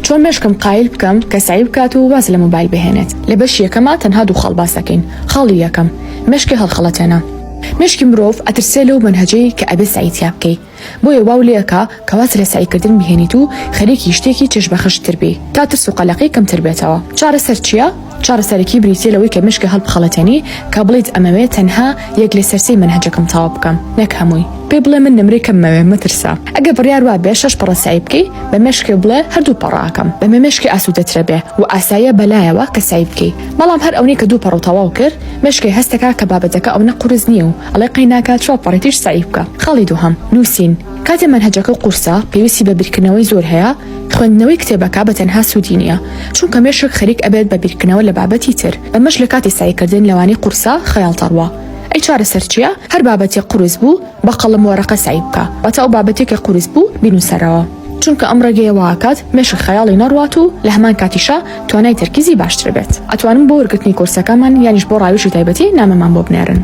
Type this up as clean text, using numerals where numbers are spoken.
چۆن مێشکم قایل بکەم کە سەعی بکات و واز لە مۆبایل بهێنێت؟ لە بەشی یەکەما تەنها دوو خاڵ باس ئەکەین، خاڵی یەکەم، مێشکی هەڵخەڵەتێنە. مێشکی مرۆڤ ئەترسێ لەو مەنهەجەی کە ئەبێ سەعی تیا بکەی، بۆیە واو لێ ئەکا کە واز لە سەعی کردن بهێنیت و خەریکی شتێکی چێژبەخشتر بی تا ترس و قەلەقی کەمتر بێتەوە. چارەسەر چیە؟ چارەسەرەکی بریتیە لەوەی کە مێشکە هەڵبخەڵەتێنی کە بڵێیت ئەمەوێ تەنها یەک لەسەر سێی مەنهەجەکەم تەواو بکەم نەک هەمووی. پێی بڵێ من نمرەی کەممەوێ مەترسە. ئەگەر بڕیار وابێ شەش پەڕە سەعی بکەی بە مێشکێ بڵێ هەر دوو پەڕە ئەکەم. بەمە مێشکی ئاسوودەترە بێ و ئاساییە بەلایەوە کە سەعی بکەی. بەڵام هەر ئەونەی کە دوو پەڕەو تەواو کرد مێشکێ هەستەکا کە بابەتەکە ئەونە قورس نییە و ئەڵێ قەیناکا چوار پەڕی تریش سەعی بکە. خاڵی دووهەم، نووسین. کاتێ مەنهەجەکە قورسە پێویستی بە بیرکردنەوەی زۆر هەیە، خوێندنەوەی کتێبەکە بە تەنها سوودی نییە، چونکە مێشک خەریک ئەبێت بە بیرکردنەوە لە بابەتی تر، بەمەش لە کاتی سەعیکردن لەوانەی قورسە خەیاڵت ئەڕوا. ئەی چارەسەر چییە؟ هەر بابەتێک قورس بوو بە قەڵەم وەرەقە سەعی بکە، واتە ئەو بابەتەی کە قورس بوو بینووسەرەوە، چونکە ئەم ڕێگەیە وا ئەکات مێشک خەیاڵی نەڕوات و لە هەمان کاتیشا توانای تەرکیزی باشتر بێت. ئەتوانن بۆ وەرگرتنی کۆرسەکەمان یانیش بۆ ڕاوێژی تایبەتی نامەمان بۆ بنێرن.